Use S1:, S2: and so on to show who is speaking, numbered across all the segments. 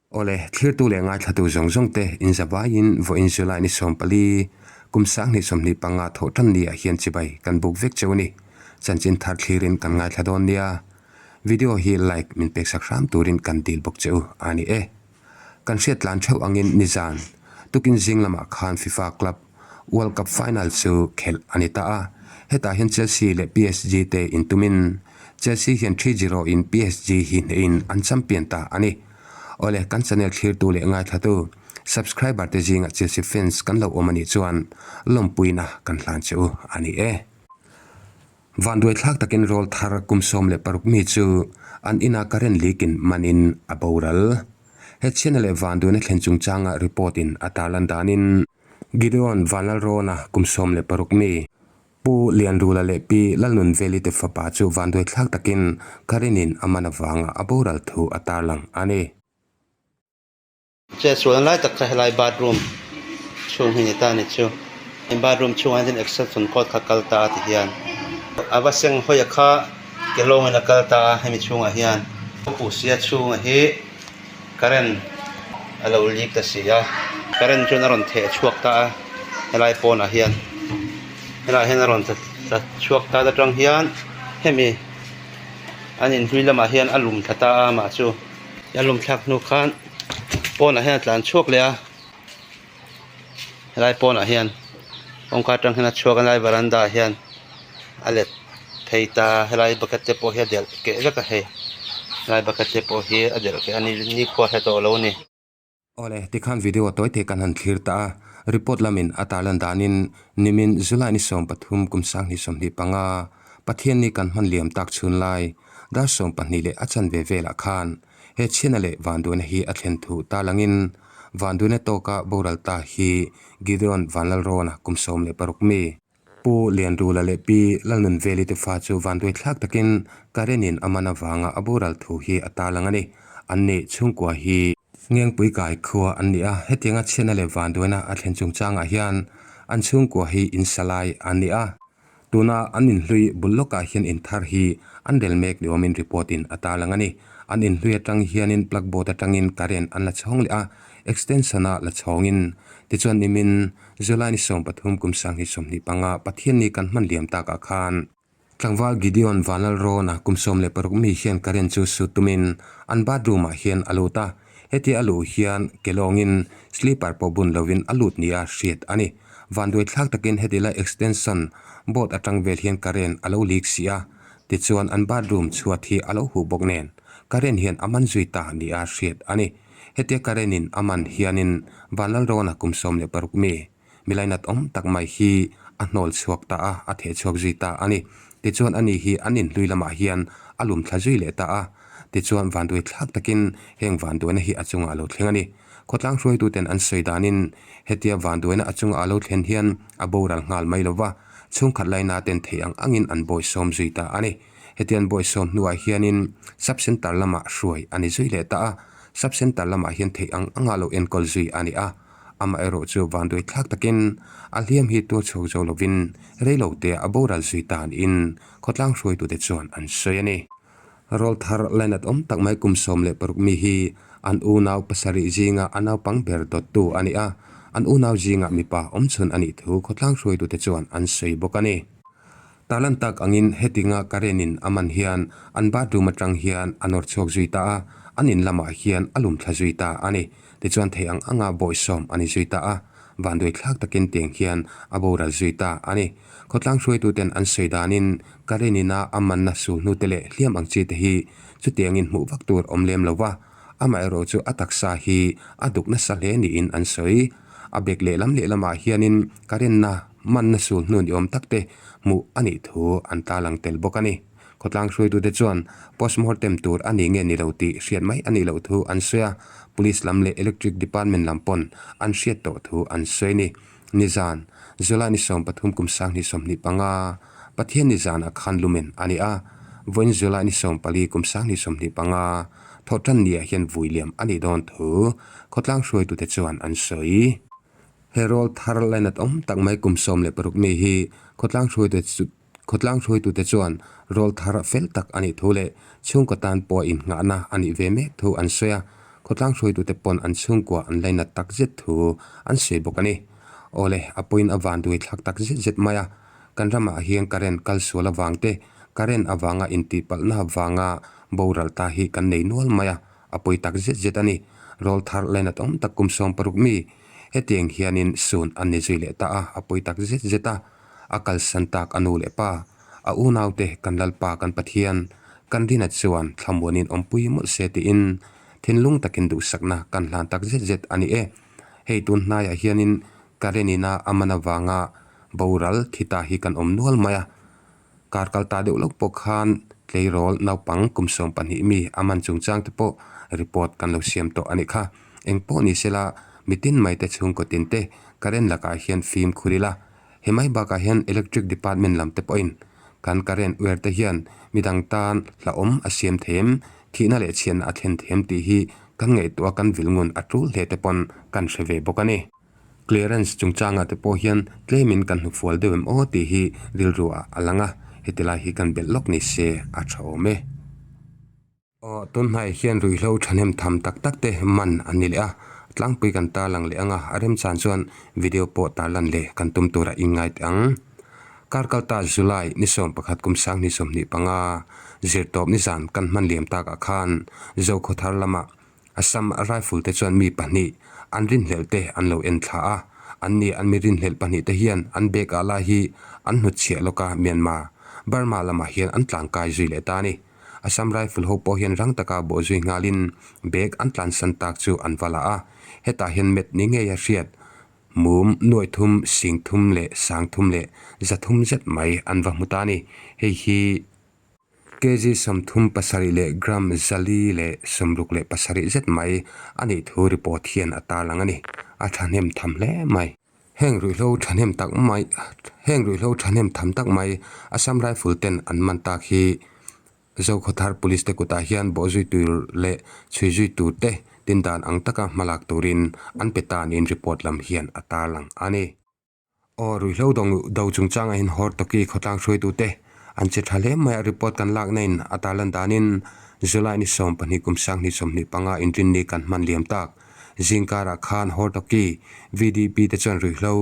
S1: Awle, thlirtu leh ngaithlatu zawng zawng te inzavaiin vawiin July ni 14, kum 2025 thawh tan ni ah hian chibai kan buk vek cheu a ni. Chanchin thar thlirin kan ngaithla dawn nia. Video hi like min peksak hram turin kan dil bawk che u a ni e. Kan hriat tlan theuh angin nizan, tukin zing lamah khan FIFA Club World Cup final chu khelh a ni ta a. Hetah hian Chelsea leh PSG te intumin Chelsea hian 3-0 in PSG hi hnehin an champion ta a ni. Awle, kan channel thlirtu leh ngaithlatu, subscriber te zingah Chelsea fans kan lo awm a nih chuan lawmpuina kan hlan che u a ni e. Vanduai thlak takin rawl thar kum 16 mi chu an ina current leak-in manin a boral. He chhiatna leh vanduaina thlen chungchanga report-in a tarlan danin, Gideon Vanlalrawna kum 16 mi, Pu Lianrula leh Pi Lalnunveli te fapa chu vanduai thlak takin current-in a man avanga a boral thu a tarlang a ni.
S2: Che sualna lai tak kha helai bathroom chhung hi ni ta ni chu bathroom chhungah hian extension cord kha kal ta a ti hian a va seng hawi a kha ke lawngin a kal ta a hemi chhungah hian pusia chhungah hi current a lo leak ta si a current chuan a rawn theh chhuak ta a helai pawnah hian helaiah hian a rawn tla chhuak ta atang hian hemi an inhlui lamah hian a lum thla ta a amah chu. A lum thlak hnu khan pawnah hian a tlan chhuak leh a helai pawnah hian kawngka atang hian a chhuak a helai varanda ah hian a let phei ta helai bucket te pawh hi a delh keh vek a hei helai bucket te pawh hi a delh keh a ni nikhua hre tawh lo a ni.
S1: Awle, tikhan video tawi te kan han thlir ta a, report lamin a tarlan danin nimin July ni 13 kum 2025 Pathianni kan hman liam tak chhun lai dar 12 leh a chanve velah khan he chhiatna leh vanduaina hi a thlen thu tarlangin vanduaina tawka boral ta hi Gideon Vanlalrawna kum 16 mi Pu Lianrula leh Pi Lalnunveli te fa chu vanduai thlak takin current-in a man avanga a boral thu hi a tarlang a ni. An nih chhungkua hi Ngengpui kai khua an ni a, hetianga chhiatna leh vanduaina a thlen chungchangah hian an chhungkua hi insalai an ni a. Tuna an inhlui bul lawkah hian inthar hi an rel mek ni awmin report-in a tarlang a ni. An inhlui atang hianin plug board atangin current an la chhawng leh a, extension-a la chhawngin. Tichuan nimin July ni 13 kum 2025 Pathianni kan hman liam takah khan tlangval Gideon Vanlalrawna kum 16 mi hian current chu sut tumin an bathroom ah hian a lut a, hetia a luh hian ke lawngin sleeper pawh bun lovin a lut nia hriat a ni. Vanduai thlak takin heti lai extension board atang vel hian current a lo leak si a, tichuan an bathroom chhuat hi a lo huh bawk nen current hian a man zui ta nia hriat a ni. Hetia current in a man hianin Vanlalrawna kum 16 mi milainat awm tak mai hi a hnawl chhuak ta a, a theh chhuak zui ta a ni. Tichuan ani hi an inhlui lamah hian a lum thla zui leh ta a. Tichuan vanduai thlak takin heng vanduaina hi a chungah a lo thleng a ni. Khawtlang hruaituten an sawi danin hetia vanduaina a chungah a lo thlen hian a boral nghal mai lova, chhungkhat laina ten theih ang angin an bawisawm zui ta a ni. Hetian bawisawm hnuah hianin Sub Centre lamah hruai a ni zui leh ta a, Sub Centre lamah hian theih ang anga lo enkawl zui a ni a, amaherawh chu vanduai thlak takin a hliam hi tuar chhuak zo lovin reilo te a boral zui ta niin khawtlang hruaitute chuan an sawi a ni. Rawl thar lainat awm tak mai kum 16 mi hi an unau pasarih zinga a naupang ber dawttu a ni a, an unau zinga mipa awmchhun a nih thu khawtlang hruaitute chuan an sawi bawk a ni. Tarlan tak angin hetinga current in a man hian an bathroom atang hian a nawr chhuak zui ta a, an in lamah hian a lum thla zui ta a ni. Tichuan thei ang anga bawisawm a ni zui ta a, vanduai thlak takin tiang hian a boral zui ta a ni. Khawtlang hruaituten an sawi danin current ina a manna sul hnute leh hliam ang chi te hi chutiangin hmuh vak tur awm lem lo va, amaherawh chu a taksa hi a duk nasa hle niin an sawi. A bek lehlam lehlamah hianin current na manna sul hnu ni awm tak te hmuh a nih thu an tarlang tel bawk a ni. Khawtlang hruaitute chuan postmortem tur a ni nge ni lo tih hriat mai a nih loh thu an sawi a, Police lam leh Electric Department lam pawn an hriat tawh thu an sawi a ni. Nizan, July ni 13 kum 2025, Pathian nizanah khan lumen a ni a, vawiin July ni 14 kum 2025, thawhtan niah hian vui liam a nih dawn thu khawtlang hruaitute chuan an sawi. He rawl thar lainat awm tak mai kum 16 mi hi khawtlang hruaitute khawtlang hruaitute chuan rawl thar fel tak a nih thu leh chhungkaw tan pawh innghahna a nih ve mek thu an sawi a. Khawtlang hruaitute pawn an chhungkua an lainat tak zet thu an sawi bawk a ni. Awle, a pawhin a vanduai thlak tak zet zet mai a. Kan ramah hian current kal sual avang te, current avanga intihpalhna avanga boral ta hi kan nei nual mai a, a pawi tak zet zet a ni. Rawl thar lainat awm tak kum 60 mi hetiang hianin sun an ni zui leh ta a, a pawi tak zet zet a. A kalsan tak a nu leh pa, a unaute kan Lalpa kan Pathian, kan Rina chuan thlamuanin awmpui mawlh se tiin thinlung takin duhsakna kan hlan tak zet zet a ni e. Hei tun hnaiah hianin Karen ina a man avanga boral thi ta hi kan awm nual mai a. Kar kal ta deuh loh pawh khan tleirawl naupang kum 12 mi a man chungchang te pawh report kan lo siam tawh a nih kha. Eng pawh ni sela mitin mai te chhungkaw tin te Karen lakah hian fimkhur ila. He mai bakah hian Electric Department lam te pawhin kan current wire te hian midang tan hlauhawm a siam them, thihna leh chhiatna a thlen them tih hi kan ngaihtuah kan vil ngun a tul hle te pawn kan hre ve bawk a ni. Clearance chungchangah te pawh hian tlemin kan hnufual deuh em aw tih hi rilru ah a lang a, heti lai hi kan belh lawk ni se a tha awm e. Aw, tunhnai hian ruihhlo thahnem tham tak tak te man an ni leh a, tlangpui kan tarlang leh ang a, a remchan chuan video pawh tarlan leh kan tum tura inngai teh ang. Kar kalta July ni 11 kum 2025 zirtawp nizan kan hman liam takah khan Zokhawthar lamah Assam Rifle te chuan mi pahnih an rinhlelh te an lo en thla a, an ni an mi rinhlelh pahnih te hian an bag ah lai hi an hnutchhiah lawk a, Myanmar, Burma lamah hian an tlangkai zui leh ta a ni. Assam Rifle ho pawh hian rang taka bawh zui nghalin bag an tlansan tak chu an va la a, hetah hian met ni ngei a hriat mum nuaih thum, sing thum leh sang thum leh za thum zet mai an va hmu ta a ni. Hei hi kg 37 leh gram 467 zet mai a nih thu report hian a tarlang a ni. A thahnem tham hle mai. Heng ruihhlo thahnem tak mai heng ruihhlo thahnem tham tak mai Assam Rifle ten an man tak hi Zokhawthar Police te kutah hian bawhzui tur leh chhui zui tur te tin dan ang taka hmalak turin an pe ta niin report lam hian a tarlang a ni. Aw ruihhlo do do chungchangah hian Hortoki khawtlang hruaitute an che tha hle mai a, report kan lakna in a tarlan danin July ni 12 kum 2025 inrinni kan hman liam tak. Zingkarah khan Hortoki VDP te chuan ruihhlo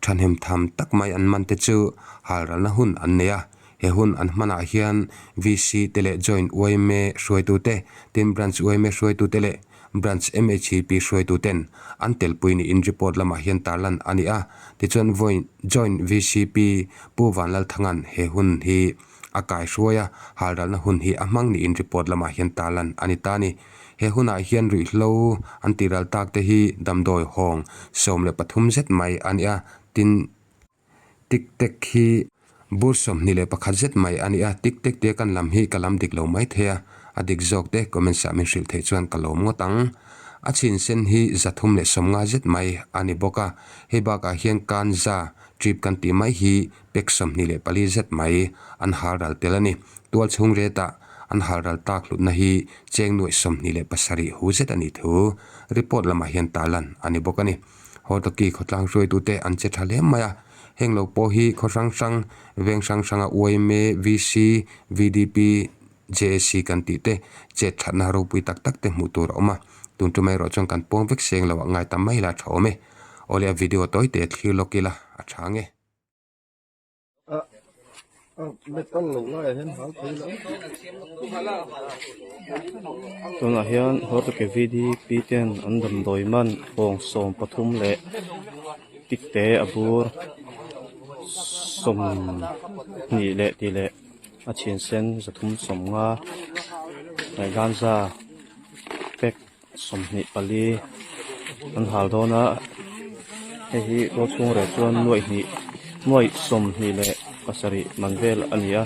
S1: thahnem tham tak mai an man te chu halralna hun an nei a. He hun an hmanah hian VC te leh Joint yma hruaitute, tin Branch yma hruaitute leh Branch MHEP hruaituten an telpui niin report lamah hian tarlan a ni a. Tichuan vawiin Joint VCP Pu Vanlalthanga'n he hun hi a kaihruai a, halralna hun hi a hmang niin report lamah hian tarlan a ni ta a ni. He hunah hian ruihhlo an tihral tak te hi damdawi hawng 13 zet mai a ni a, tin tik tek hi bur 21 zet mai a ni a, tik tek tia kan lam hi ka lam dik lo mai thei a, a dik zawk te comments ah min hrilh theih chuan ka lawm ngawt ang. A chhin sen hi 350 zet mai a ni bawk a, hei bakah hian kanza trip kan tih mai hi pack 24 zet mai an halral tel a ni. Tual chhung retah an halral tak hlutna hi cheng nuaih 27 hu zet a nih thu report lamah hian tarlan a ni bawk a ni. Hortoki khawtlang hruaitute an che tha hle mai a, heng lo pawh hi khaw hrang hrang, veng hrang hranga yma, VC, VDP, JAC kan tih te chet thatna ropui tak tak te hmuh tur a awm a, tun tum erawh chuan kan puang vek seng loh ah ngai ta mai la a tha awm e. Awle a video tawi te thlir lawk ila a tha nge.
S3: Tunah hian Hortoki VDP ten an damdawi man bawng 13 leh tik te a bur 20 leh tih leh a chhin sen 350 leh ganza pack. 24 an hal dawn a hei hi tual chhung reh chuan nuaih hnih nuaih 27 man vel a ni a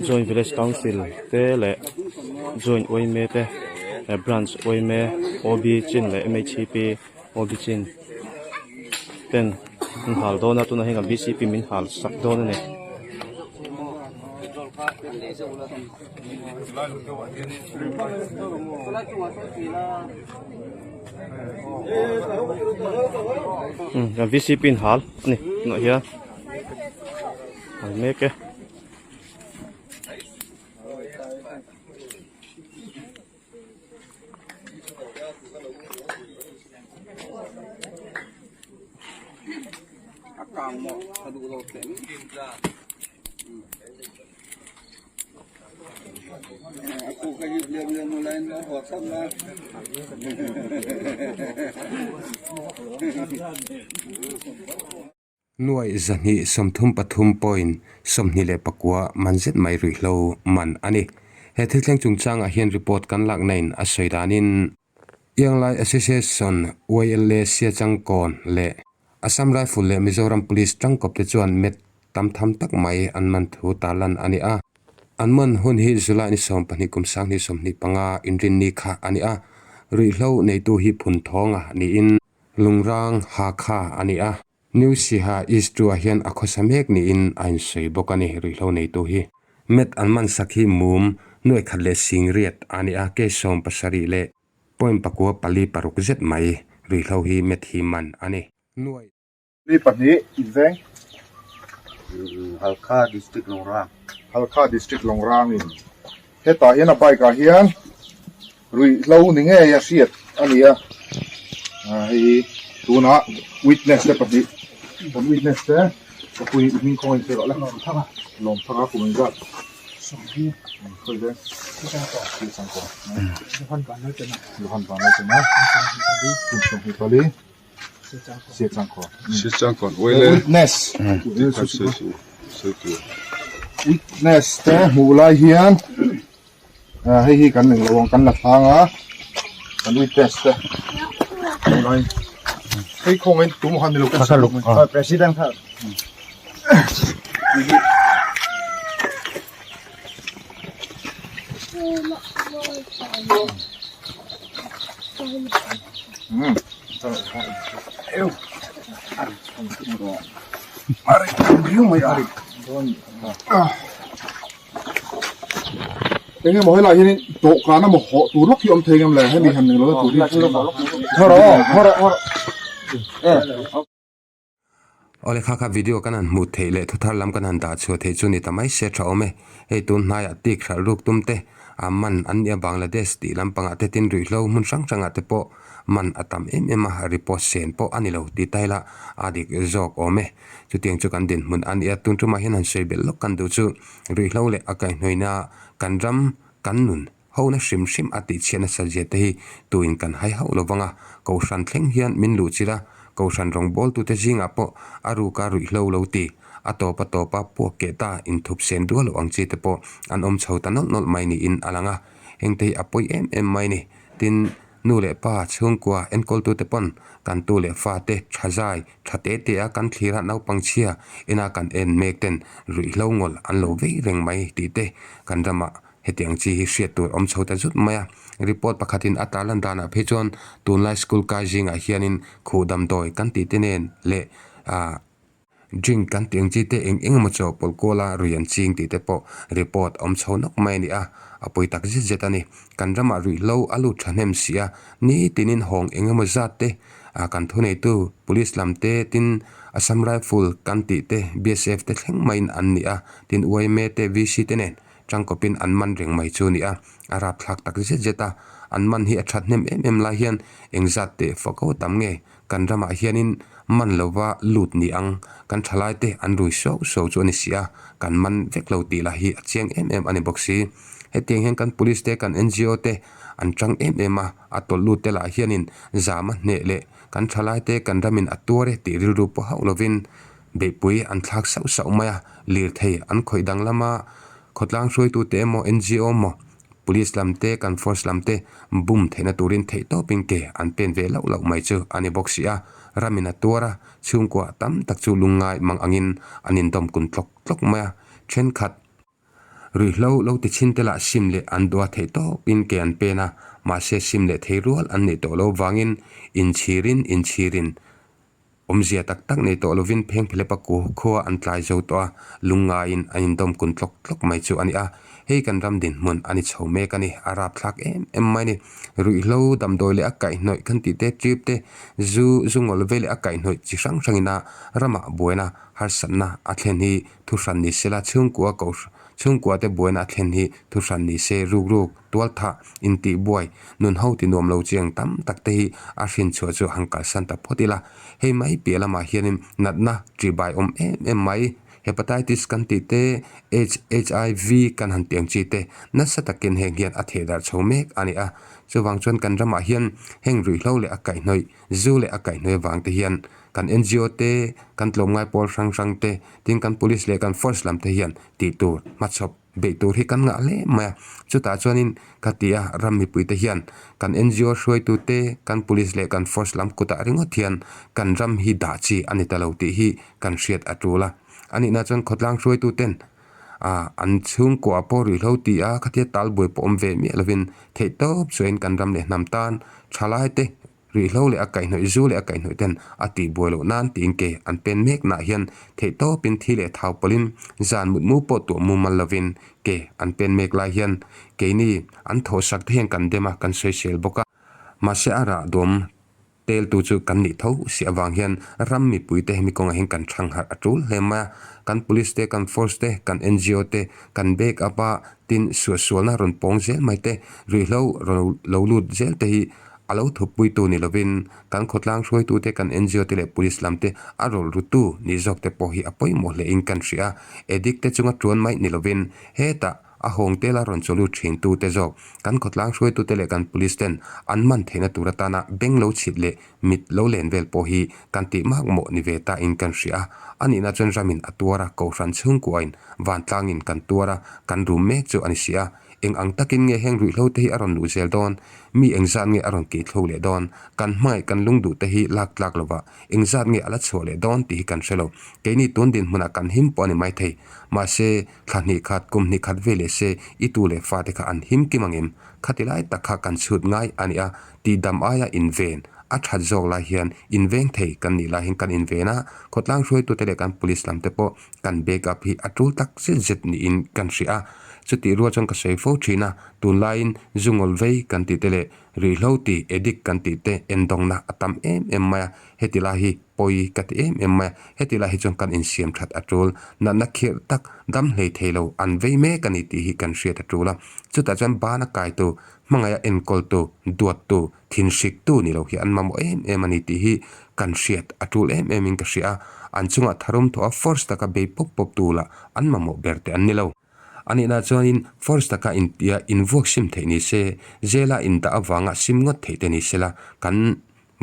S3: joint village council te leh joint yma te leh branch yma OB chin leh MHP OB chin ten an hal dawn a tunah hian kan VCP min hal sak dawn a ni. Kan VCP in hal a ni tunah hian hal mek e.
S1: Nuai 233 point 29 man zet mai ruihhlo man a ni. He thil thleng chungchangah hian report kan lakna in a sawi danin Ianglai Association, YLA Siachangkawn leh Assam Rifle leh Mizoram Police tangkawp te chuan met tam tham tak mai an man thu tarlan a ni a. An man hun hi July ni 12 kum 2025 inrinni kha a ni a. Ruihhlo neitu hi Phunthawng-a niin Lungrang Hakha a ni a. New Siha East 2 ah hian a khawsa mek niin a insawi bawk a ni, ruihhlo neitu hi. Met an man sak hi mum nuai khat leh sing riat a ni a, case 70 leh point pakua pali paruk zet mai ruihhlo hi met hi man a ni. Nuai.
S4: Ni pahnih inveng.
S2: Halkha District Longrang.
S4: Halkha District Longrang in hetah hian a bike ah hian ruihhlo ni ngei a hriat a ni a, hei tunah witness te pahnih kan witness te ka pui hming khawng a insawi rawh le lawm thak a kum engzat khawi veng Johan Vanlalchena kum 24. Witness witness te hmuh lai hian hei hi kan eng lo ang kan la thlang a kan witness te hmuh lai hei khawngaih in tumah khan nilo ka president kha Eng emaw helai hianin dawhkan emaw hawh tur lawk hi a awm thei ngem le hemi han eng lo tur hi
S1: Awle kha kha video kan han hmuh theih leh thuthar lam kan han dah chhuah theih chu ni ta mai se tha awm e. Hei tun hnaiah tik hralh ruk tum te a man an nia Bangladesh tih lampangah te tin ruihhlo hmun hrang hrangah te pawh man a tam em em a, report sen pawh a ni lo tih ta ila a dik zawk awm e. Chutiang chu kan dinhmun a nia tun tumah hian han sawi belh lawk kan duh chu ruihhlo leh a kaihhnawihna kan ram kan nun Hona hrim hrim a tihchhiat nasa zia te hi tuin kan hai hauh lo vang a, Kohhran thleng hian min luh chilh a, Kohhran rawngbawltute zingah pawh a ruka ruihhlo lo ti, a tawp a tawp a puak keh ta inthup sen duah loh ang chi te pawh an awm chho ta nawlh nawlh mai niin a lang a, hengte hi a pawi em em mai ni. Tin, nu leh pa, chhungkua, enkawltute pawn kan tu leh fate tha zai, tha te te a kan thlir a naupang chhia ina kan en mek ten ruihhlo ngawl an lo vei reng mai tih te kan ramah Hetiang chi hi hriat tur awm chho ta zut mai a, report pakhatin a tarlan danah phei chuan tunlai school kai zingah hianin khuh damdawi kan tih te nen leh ah drink kan tih ang chi te eng eng emaw chaw pawlh kuala rui an ching tih te pawh report awm chho nawk mai a ni a, a pawi tak zet zet a ni. Kan ramah ruihhlo a lut thahnem si a, nitinin hawng eng emaw zat te ah kan thuneitu police lam te tin Assam Rifle kan tih te BSF te thleng maiin an ni a, tin yma te VC te nen Tangkawpin an man reng mai chu a ni a, a rapthlak tak zet zet a, an man hi a that hnem em em lai hian engzat teh fak ho tam nge kan ramah hianin man lova lut ni ang, kan thalai te an rui suau suau chu a ni si a, kan man vek lo tih lah hi a chiang em em a ni bawk si. Hetiang hian kan police te kan NGO te an tang em em a, a tawlh lut te lah hianin zam a hneh leh kan thalai te kan ramin a tuar e tih rilru pawh hauh lovin Beihpui an thlak sauh sauh mai a, lirthei an khawih danglam a, khawtlang hruaitute emaw NGO emaw Police lam te kan force lam te bum theihna turin theihtawpin ke an pen ve loh loh mai chu a ni bawk si a, ramin a tuar a, chhungkua tam tak chu lungngai mang angin an indawm kun tlawk tlawk mai a, thenkhat Ruihhlo lo ti chhin te lah sim leh an dua theih tawpin ke an pen a, mahse sim leh thei rual an neih tawh lo vangin inchhirin inchhirin Awmzia tak tak nei tawh lovin Phengphelepa khua an tlai zo tawh a, lungngaiin an indawm kun tlawk tlawk mai chu a ni a. Hei kan ram dinhmun a ni chho mek a ni, a rapthlak em em mai a ni. Ruihhlo, damdawi leh a kaihhnawih kan tih te, trip te, zu, zu ngawl ve leh a kaihhnawih chi hrang hrangin a ramah buaina harsatna a thlen hi thuhran ni sela chhungkua ko. Chhungkua te buaina a thlen hi thu hran ni se ruk ruk, tualthah, intihbuai, nun ho ti nuam lo chiang tam tak te hi a hrin chhuah chu han kalsan ta phawt ila. Hei mai piah lamah hianin natna ṭihbai awm em em mai, Hepatitis kan tih te, HIV kan han tih ang chi te nasa takin heng hian a theh darh chho mek a ni a. Chuvang chuan kan ramah hian heng ruihhlo leh a kaihhnawih, zu leh a kaihhnawih avang te hian kan NGO te, kan tlawmngai pawl hrang hrang te, tin kan police leh kan force lam te hian tih tur hmachhawp beih tur hi kan ngah hle mai a. Chutah chuanin ka ti a, ram mipui te hian kan NGO hruaitu te, kan police leh kan force lam kutah ringawt hian kan ram hi dah chi a ni ta lo tih hi kan hriat a tul a. A nihna chuan khawtlang hruaitu ten ah an chhungkuah pawh ruihhlo ti a, khatia talbuai pawh awm ve miah lovin theihtawp chuain kan ram leh hnam tan thalai te Ruihhlo leh a kaihhnawih zu leh a kaihhnawih ten a tihbuai loh nan tiin ke an pen mek nah hian theihtawpin thi leh thau pawlhin zan mutmu pawh tuah mumal lovin ke an pen mek lai hian keini an thawhsak te hian kan dem a, kan sawisel bawk a. Mahse a rah duam teltu chu kan nih tho si avang hian ram mipui te hemi kawngah hian kan thangharh a tul hle mai a. Kan police te, kan force te, kan NGO te kan back up a, tin suahsualna rawn pawng zel mai te, ruihhlo rawn lo lut zel te hi A lo thuppuitu ni lovin kan khawtlang hruaitute, kan NGO te leh Police lam te a rawlh rutu ni zawk te pawh hi a pawimawh hlein kan hria a. Addict te chunga tuan mai ni lovin hetah a hawng tela rawn chawlut thintu te zawk kan khawtlang hruaitute leh kan Police ten an man theihna tur atana beng lo chhit leh mit lo len vel pawh hi kan tih mak mawh ni ve ta in kan hria a. A nihna chuan ramin a tuar a, kohhran chhungkuain vantlangin kan tuar a, kan rum mek chu a ni si a. Eng ang takin nge heng ruihhlo te hi a rawn luh zel dawn? Mi engzat nge a rawn keithlo leh dawn? Kan hmangaih kan lungduh te hi lak tlak lova engzat nge a la chhuah leh dawn tih hi kan hre lo. Keini tun dinhmunah kan him pawh a ni maithei. Mahse, thla hnih khat, kum hnih khat ve leh se i tu leh fate kha an him kim angem? Khati lai tak kha kan chhut ngai a ni a, tihdam aia inven a that zawk lai hian inveng thei kan nih lai hian kan inven a, khawtlang hruaitute leh kan police lam te pawh kan back up hi a tul tak zet zet niin kan hria a. Chutih rual chuan ka sawi fo thin a, tunlaiin zu ngawl vei kan tih te leh ruihhlo ti addict kan tih te endawngna a tam em em mai a, heti lai hi pawi ka ti em em mai a, heti lai hi chuan kan insiam that a tul, natna khirh tak dam hlei thei lo an vei mek a ni tih hi kan hriat a tul a. Chutah chuan bana kaitu, hmangaih a enkawltu, duattu, Thinhriktu ni lo hi an mamawh em em a ni tih hi kan hriat a tul em em in ka hria a, an chungah tharum thawh a force taka bei pawp pawp tu lah an mamawh ber te an ni lo. A nihna chuanin force taka intia invuak sim theih ni se, zela indah avanga sim ngawt theih te ni sela kan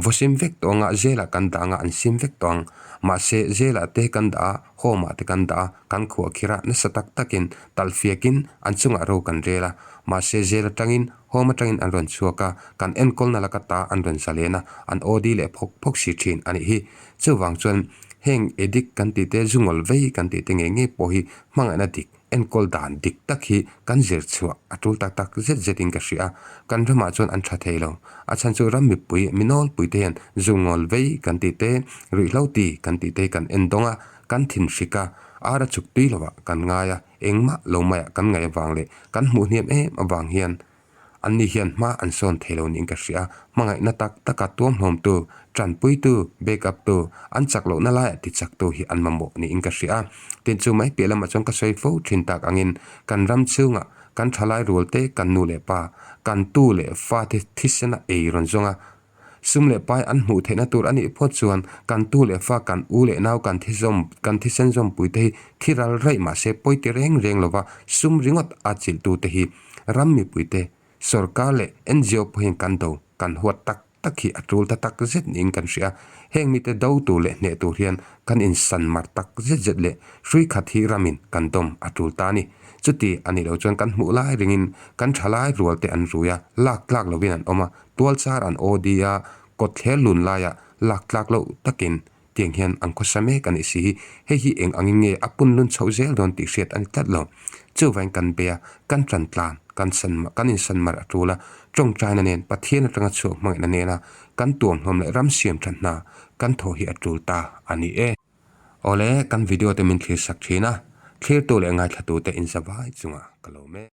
S1: vaw sim vek tawh anga zela kan dah anga an sim vek tawh ang. Mahse zela te kan dah a, home ah te kan dah a, kan khuah khir a, nasa tak takin talhfiakin an chungah ro kan rel a, mahse zel atangin Home atangin an rawn chhuak a, kan enkawlna laka ta an rawn zalen a, an OD leh phawk phawk si thin a nih hi. Chuvang chuan heng addict kan tih te, zu ngawl vei kan tih te ngei ngei pawh hi hmangaihna dik, enkawl dan dik tak hi kan zir chhuah a tul tak tak zet zetin ka hria a, kan ramah chuan an tha thei lo. A chhan chu ram mipui, mi nawlpui te hian zu ngawl vei kan tih te, ruihhlo ti kan tih te hi kan en dawng a, kan thinhrik a, ar a chuk tui lovah kan ngai a. Engmah lo maiah kan ngaih avang leh kan hmuh hniam em avang hian anni hian hma an sawn thei lo niin ka hria a, hmangaihna tak taka tuamhlawmtu, tanpuitu, back up tu, an chak lohna laiah tichaktu hi an mamawh niin ka hria a. Tin chu mai piah lamah chuan ka sawi fo thin tak angin kan ram chhungah kan thalai rual te, kan nu leh pa, kan tu leh fate thisena ei rawn zawng a, Sum leh pai an hmuh theihna tur a nih phawt chuan kan tu leh fa, kan u leh nau, kan thizawm, kan thisen zawmpui te hi thi ral raih mah se pawi ti reng reng lova sum ringawt a chilhtu te hi ram mipui te, sorkar leh NGO pawhin kan do, kan huat tak tak hi a tul ta tak zet niin kan hria. Heng mite do tur leh hneh tur hian kan insan mar tak zet zet leh hrui khat hi ramin kan dawm a tul ta a ni. Chuti a nih loh chuan kan hmuh lai ringin kan tha lai rual te an rui a, lak tlak lovin an awm a, Tual char an OD a, kawt thler lun laiah lak tlak loh takin tiang hian an khawsa mek a nih si hi. Hei hi eng angin nge a pun lun chhoh zel dawn tih hriat a ni tlat lo. Chuvain kan bei a, kan tan tlan, kan san kan insan mar a tul a, tawngtaina nen Pathian atanga chhuak hmangaihna nena kan tuamhlawm leh ram siam that hna kan thaw hi a tul ta a ni e. Awle, kan video te min thlir sak thin a, thlirtu leh ngaithlatute inzavai chungah ka lawm e.